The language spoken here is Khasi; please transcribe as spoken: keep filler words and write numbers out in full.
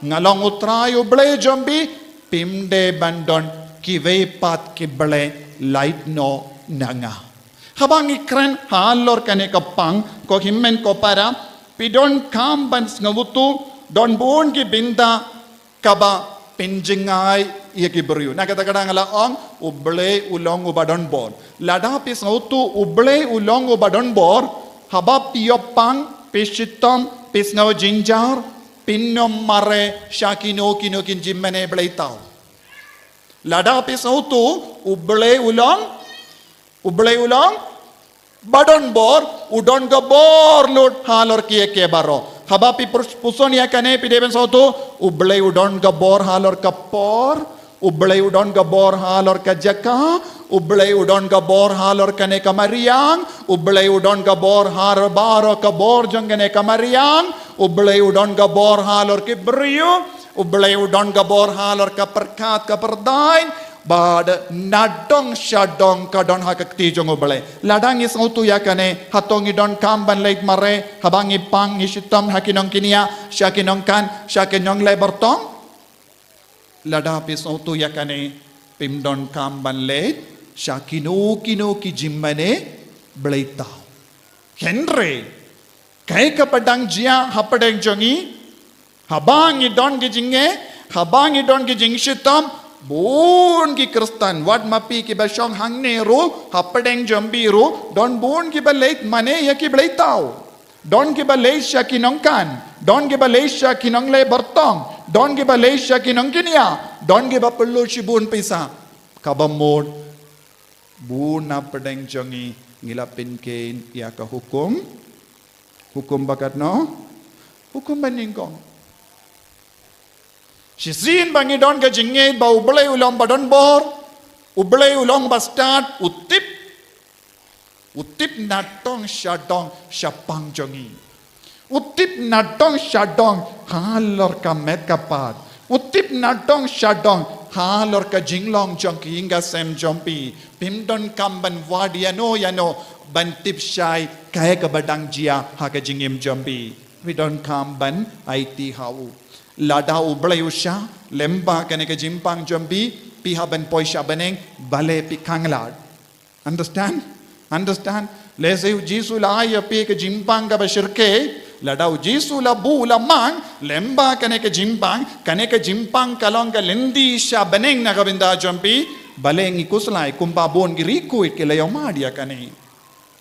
Nga long U Trai U Blei jong phi, phim dei ban don kiwei pat ki blei lait noh na nga. Haba ngi kren halor kane ka pang, ko hynmen ko para, phi donkam ban sngewthuh, don bun ki bynta kaba pynjngai ïa ki briew. Na kata ka daw nga la ong, U Blei u long uba donbor. Lada phi sngewthuh U Blei u long uba donbor, haba phi ïoh pang, phi shitom, phi sngew jynjar, phin ym mareh sha kino kino ki jingmane bleitaw. Lada phi sngewthuh U Blei u long, U Blei u long ba donbor, u don ka bor lut halor kiei kiei baroh. Haba phi pus-, puson ïa kane, phi dei ban sngewthuh, U Blei u don ka bor halor ka por, U Blei u don ka bor halor ka jaka, U Blei u don ka bor halor kane ka mariang, U Blei u don ka bor halor baroh ka bor jong kane ka mariang, U Blei u don ka bor halor ki briew, U Blei u don ka bor halor ka pyrkhat ka pyrthei, bad nadong shadong ka don ha ka kti jong U Blei. Lada ngi sngewthuh ïa kane, hato ngi donkam ban leit mareh haba ngi pang, ngi shitom ha ki nongkynïa, sha ki nongkan, sha ki nongleh bartong? Lada phi sngewthuh ïa kane, phim donkam ban leit sha kino kino ki jingmane bleitaw. Hynrei kaei kaba dang jia hapdeng jong ngi, haba ngi don ki jingeh, haba ngi don ki jingshitom, bun ki Khristan, wat ma phi kiba shong hangne ruh, hapdeng jong phi ruh don bun kiba leit mane ïa ki bleitaw. Don kiba leit sha ki nongkan, don kiba leit sha ki nongleh bartong, don kiba leit sha ki nongkynïa, don kiba pynlut shibun pisa. Kaba mut, bun na pdeng jong ngi, ngi la pynkheiñ ïa ka hukum. Hukum ba katno? Hukum ba nyngkong. Shisien ba ngi don ka jingngeit ba U Blei u long ba donbor, U Blei u long ba stad, u tip, u tip nadong shadong shaphang jong ngi. U tip nadong shadong halor ka met ka phad. U tip nadong shadong halor ka jinglong jong ki ïing ka sem jong phi. Phim donkam ban wad ïano ïano ban tip shai kaei kaba dang jia ha ka jingim jong phi. Phi donkam ban aiti ha u. Lada U Blei u shah lem bad kane ka jingpang jong phi, phi hap ban poi sha bneng, balei phi khanglad? Understand? Understand? Lehse U Jisu u la ai ïa phi ka jingpang kaba shyrkhei, lada U Jisu u la buh u la mang lem bad kane ka jingpang, kane ka jingpang ka long ka lynti sha bneng na ka bynta jong phi, balei ngi khuslai kumba bun ki riewkhuid ki la ïohmad ïa kane?